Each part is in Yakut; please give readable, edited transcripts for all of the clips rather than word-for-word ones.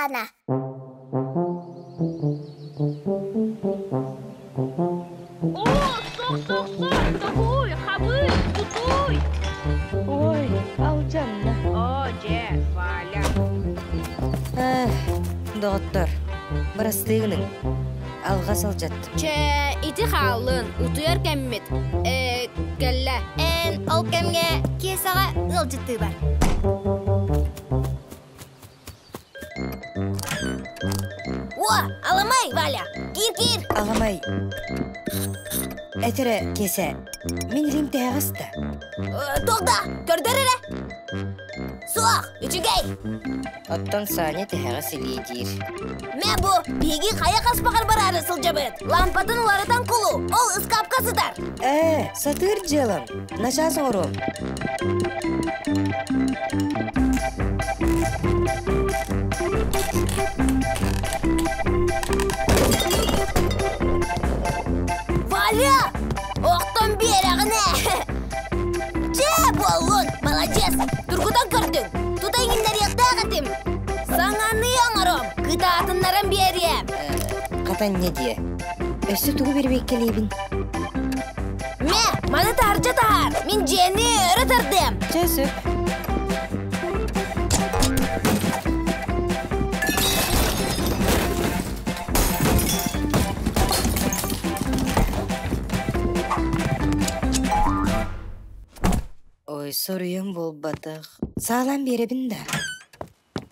талаана. О, сох, сох, сох, тоһуй, хабый, тутуй! Ой, алдьанна. О, дьэ, Валя. Эх, доҕоттор, бырастыы гыныҥ. Алҕас алдьаттым. Чэ, ити хааллын, утуйар кэммит. Э, кэллэ. Эн ол кэмҥэ Киэсэҕэ ыалдьыттыы бар. О, аламай, Валя! Киир-киир! Аламай. Этэрэ, Киэсэ, мин илиим тэһэҕэс да. Туох да, көрдөр эрэ. Суох, үчүгэй. Оттон Саня тэһэҕэс илии диир. Мэ бу, биһиги хайа хаспаҕар бараары сылдьабыт. Лампатын уларытан кулу, ол ыскаапка сытар. Ээ, сатыыр дьыалам. Начаас оҥоруом. Валя! Охтон биэрэҕин ээ! Чэ, буоллун, маладьыас! Тургутан көрдүҥ, тута иҥиннэриэхтээх этим. Саҥаны оҥором, кытаатыннаран биэриэм. Хата инньэ диэ. Өссө тугу бэрбиэккэлиибин? Мэ, маны таһырдьа таһаар, мин дьиэни өрө тардыам. Чэ, сөп. Ой, соруйан буолбатах. Саалаан биэрэбин да.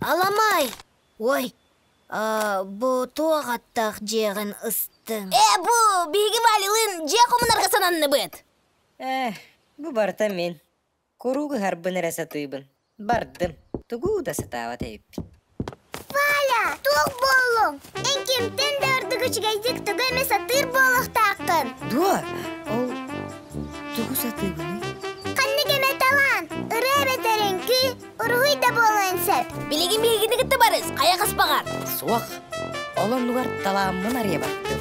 Аламай! Ой, бу туох аттаах дьиэҕин ыстыҥ? Э, бу биһиги Валилыын дьиэ хомунарга сананныбыт. Э, бу барыта мин. Куруук ыһарбын эрэ сатыыбын. Бардым. Тугу да сатаабат эбиппин. Валя, туох буоллуҥ? Эн кимтэн да ордук үчүгэйдик тугу эмэ сатыыр буолуохтааххын. Дуо? Ол тугу сатыыбыный? Ханнык эмэ талаан, ырыа эбэтэр үҥкүү, уруһуй да буолуон сөп. Билигин биһигини кытта барыс, хайа хаспаҕар? Суох. Ол оннугар талааммын арыйа бардым.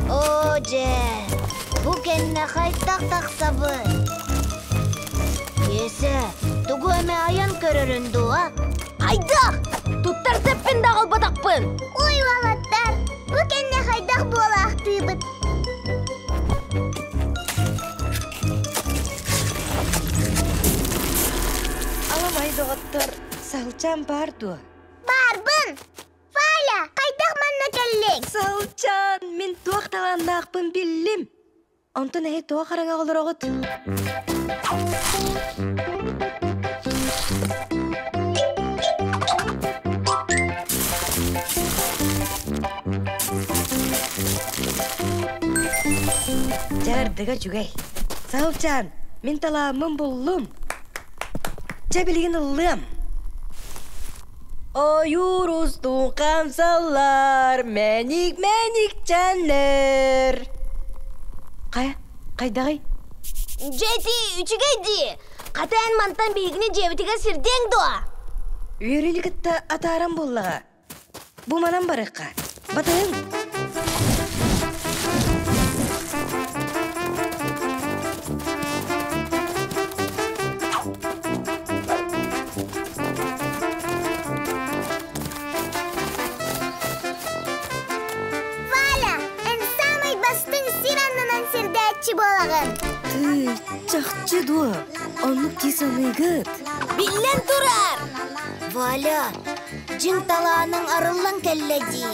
Оо дьэ, бу кэннэ хайдах тахсабын? Киэсэ, тугу эмэ айан көрөрүн дуо? Хайдах? Туттар сэппин да аҕалбатахпын. Ой, уолаттар, бу кэннэ хайдах буолаахтыыбыт? Аламай доҕоттор, саһылчаан баар дуо? Баарбын! Валя, хайдах манна кэллиҥ? Саһылчаан, мин туох талааннаахпын биллим. Онтон эһи туох хараҥа олороҕут? Дьардыга үчүгэй. Саһылчаан, мин талааммын буллум. Чэ билигин ыллыам. Ойуур устун хамсаллар, мэник-мэник чаннер. Хайа, хайдаҕый? Дьэти, үчүгэй дии. Хата эн мантан биһигини дьиэбитигэр сирдиэҥ дуо? Үөрүүнү кытта атааран буоллаҕа. Бу манан барыахха. Батыһыҥ. Валя, эн самый бастыҥ сир аннынан сирдээччи буолаҕын. Тыый, чахчы дуо? Оннук дии саныыгыт? Биллэн турар! Валя, дьиҥ талааныҥ арыллан кэллэ дии.